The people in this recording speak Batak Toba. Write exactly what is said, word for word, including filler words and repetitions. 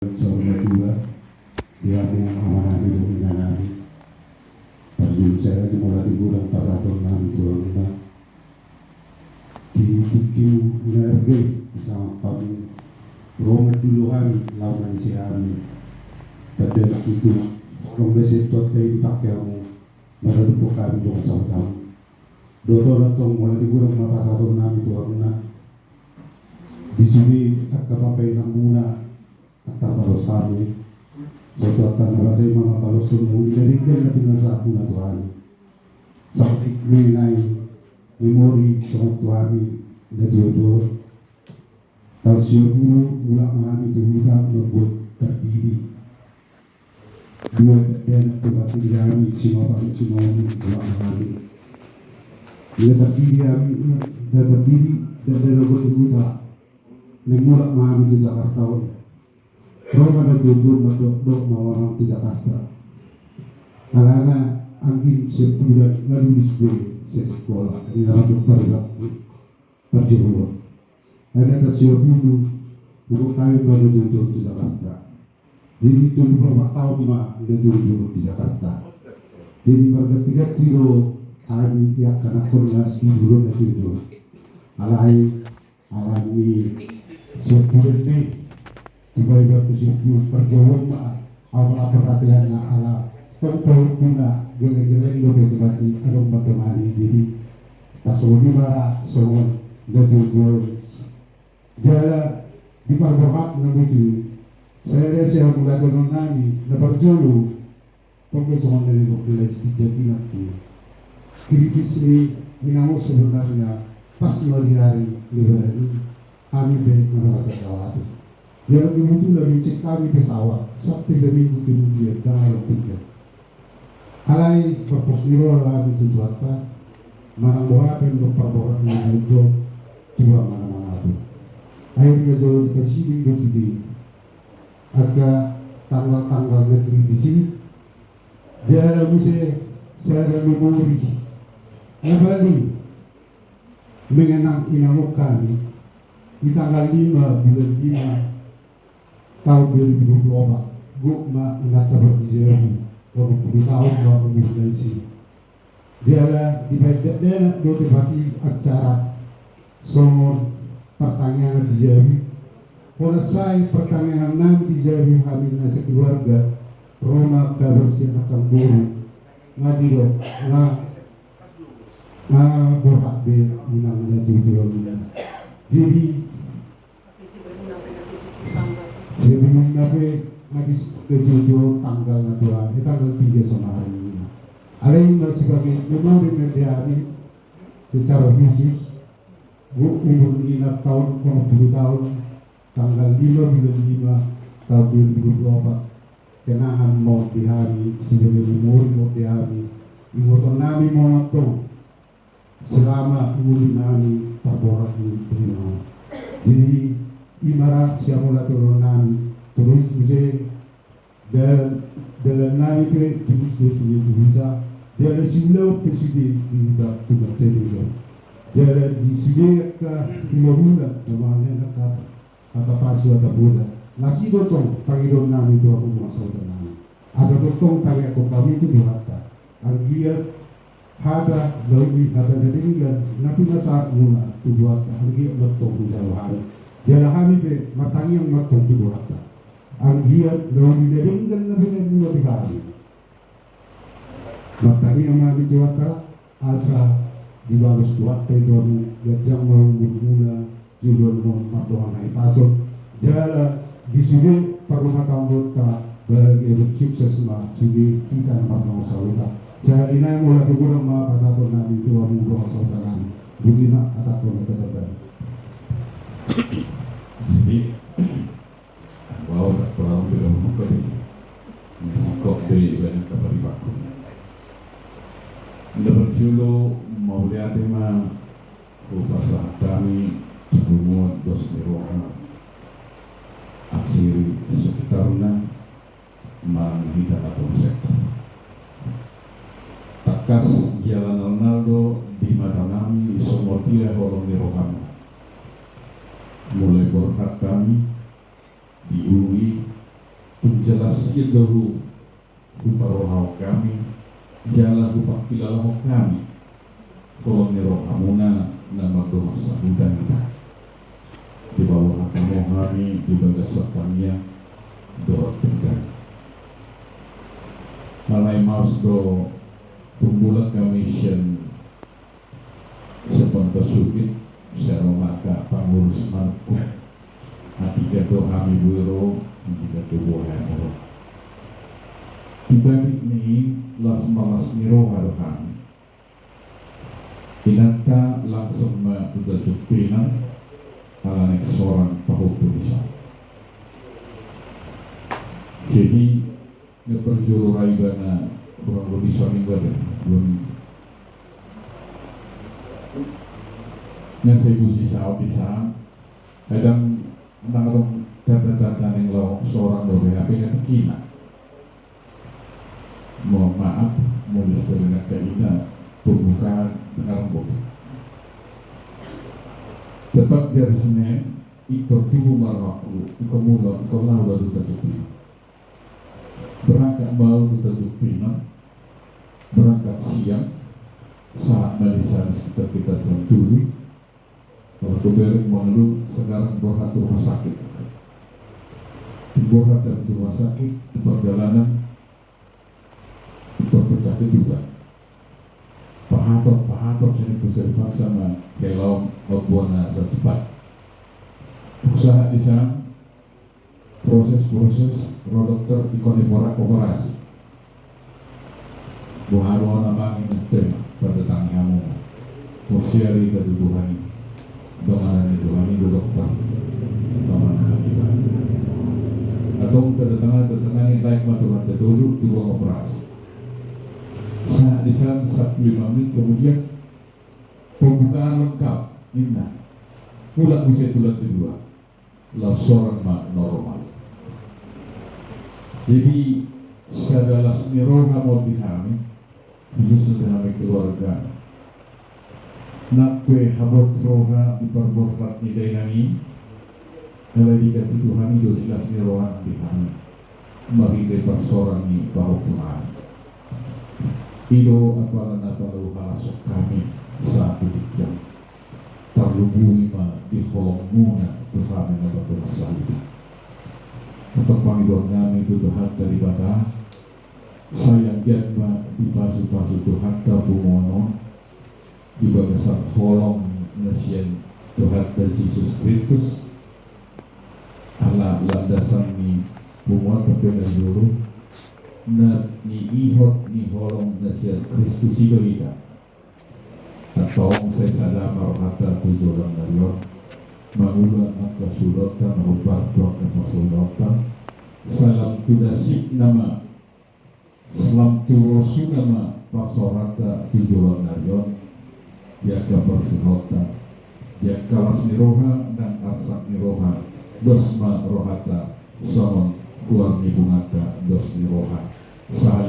Saur matua di hamu amanami dohot inanami. Parjolo sahat ni mauliate godang pasahatonnami tu hamuna. Di tingki na arga i, di sangap hamu ro ma jolo hami laho manise hami. Tanda na tutu holong na sian Tuhanta i dipangke hamu maradophon hami dongan sahuta. Dohot on antong mauliate godang ma pasahatonnami tu hamuna. Di sude angka pambahenanmuna antar palos hami. Sai Tuhanta na basa i ma mambaloshon na uli na denggan na pinasahatmuna tu hami. Sangkik ma i memori songon tu hami na tuatua. Taon sia pulu mulak ma hami tu huta mambuat tarbidi. Dua dakdanak tu pati di hami, Simaopat, Simaopat, mulak ma hami. Dua tarbidi hami, dua tarbidi dakdanak tu huta. Naeng mulak ma hami tu Jakarta on. Ro ma na tuatua mandokdok ma hami tu Jakarta. Alana anggiat sian bulan nga lulus be sikola, ninna ma dokter. Parjolo. Alana taon sia pulu mulak hami ma na tuatua tu Jakarta. Jadi tolu pulu opat taon ma na tuatua di Jakarta. Jadi marganti-ganti do hami angka anakkon na di duru na tuatua. Alai alani sian bulan be. Tupa iba tu sian bulan parjolo ma. Au ma perhatian na ala tong pahompu na geleng-geleng dope tu pati adong mandongani. Jadi tasongon i ma ra songon na tuatua. Jala di parborhat na tutu. Sai ada sian mauliate nami na parjolo. Tong do songon na nidok ni Laisik Jatinangki. Kritis i, memang sebenarnya pas ma di ari Lebaran i, hami pe merasa khawatir. Jala kebetulan dicek hami pesawat, sampe saminggu kemudian tanggal tiga. Alai marpos ni roha hami tu Tuhanta, manang boha pe mandok parborhat na tutu, Tuhan ma na mangatur. Akhirna jolo dipasiding do sude angka tanggal-tanggal na kritis i. Jala muse sada memori na paling mengenang i na mungkin di tanggal lima bulan lima taon dua ribu dua puluh opat, gok ma inanta Pardijabu, onom pulu taon ma umurna disi. Jala dibaen dakdanak do tu pati acara songon partangiangan di jabu. Holan sai partangiangan nami di jabu, hami na sakeluarga, ro ma kabar sian angka boru, nga didok, nga, nga borhat be inang na tuatua. Jadi sebelumna pe na di studio tanggal na tua, eh, tanggal tiga sonari. Alai ma sebagai memori ma di hami secara khusus, gok umur ni inanta on onom pulu taon, tanggal lima bulan lima taon dua ribu dua puluh opat. Kenangan ma on di hami, sebagai memori ma on di hami. Ingoton nami ma on antong selama umur nami parborhat ni inang on. Jadi i ma ra sian mauliate nami, torus muse dalan, dalan nami pe torus do sude tu huta, jala siulaon pe sude di huta tu Majalengka. Jala di sude angka hulahula na mangalehon angka hata pasu, hata poda. Na disi do tong pangidoan nami tu hamu dongan sahuta nami. Asa tongtong tangiangkon hami tu Tuhanta. Anggiat hata na uli, hata na denggan na pinasahatmuna tu Tuhanta, anggiat ma tong hujalo hami. Jala hami pe martangiang ma tong tu Tuhanta. Anggiat na uli na denggan na binaenmuna di hami. Martangiang ma hami tu Tuhanta, asa dibalos Tuhanta i tu hamu, ganjang ma umurmuna, joloan ma on mardongan hahipason, jala di sude parrumatanggaonta bahagia dohot sukses ma sude hita na mardongan sahuta. Sahali nai mauliate godang ma pasahaton nami tu hamu dongan sahuta nami. Boti ma hatangkon na tetap baik. Jadi, bahwa tak perlu tidak membuka di singkok di banyak kapal di baku. Nda parjolo mauliate ma hupasahat hami tu punguan dos ni roha, aksiri sekitarna, manang hita na tolu sektor. Tangkas jala nalnal do di mata nami songon dia holong ni rohana. Mulai borhat hami di ulu i, Tung jala sian do huparrohahon hami jala hupangkilalahon hami holong ni rohamuna na mardongan sahuta hita. Dipaboa hamu hami di bagasan tangiang dohot denggan. Alai maos do tumbulan hami sian Saponda Sugit, sai ro ma angka pangurus manukku. Anggiat do hami boi ro, anggiat do boi hamu ro. Di balik ni i, las ma las ni roha do hami. Inanta langsung ma tu Tanjung Pinang, ala naeng sorang pahompu dison. Jadi, na parjolo ra ibana kurang lebih saminggu ada, dua minggu. Nga sai busi saut dison, kadang ndang adong tanda-tanda naeng laho sorang dope, hape nga tingkina. Mohon maaf, molo istilah angka ina, pembukaan sekarang boti. Tepat di ari Senin, ingkon tubu ma rohangku, ingkon mulak, ingkon laho ma tu Tanjung Pinang. Berangkat ma au tu Tanjung Pinang, berangkat siang, sahat ma dison sekitar-kitar jam tolu. Kalau hubereng mangalusi, sekarang borhat tu rumah sakit. Borhat tu rumah sakit, di perjalanan, di perjalanan juga. Pahator, pahator, sini bisa dipaksa ma hela on mamboan na sacepat. Usaha di sana, proses-proses, ro dokter, ingkon diboan operasi. Boha do na bangin, tanda tangan hamu. Porsea hita tu Tuhan i. Dongan ni Tuhan i do dokter. Dongan ni Tuhan i. Atau tanda tangan, tanda tangan i, laek ma Tuhan, tolu, tu ruang operasi. Saat di sana, satu lima menit kemudian, pembukaan lengkap, ninna. Mulak muse tu lantai dua. Laos sorang ma normal. Jadi, sada las ni roha ma on di hami, khususna di hami keluarga. Nang pe habot roha di parborhat ni dainang i, alai diganti Tuhan i do silas ni roha di hami. Marhite parsorang ni pahompuna i. I do apala na pala huhalashon hami saat di tingki on. Tarlumobi ma di holongmuna tu hami na mardongan sahuta. Antong pangidoan nami tu Tuhanta Debata, sai anggiat ma dipasupasu Tuhanta punguan on di bagasan holong na sian Tuhanta Jesus Kristus, ala landasan ni punguanta pe na jolo, na niihot ni holong na sian Kristus i do hita. Antong sai sada ma rohanta tu joloan ni ari on, mangula angka suhutanta, na hombar tu angka parsaoranonta. Sai lam tu dasina ma, sai lam tu rosuna ma parsaoranta tu joloan ni ari on, di angka parsaoranonta, di angka las ni roha nang arsak ni roha, dos ma rohanta songon goar ni punguanta dos ni roha. Sahali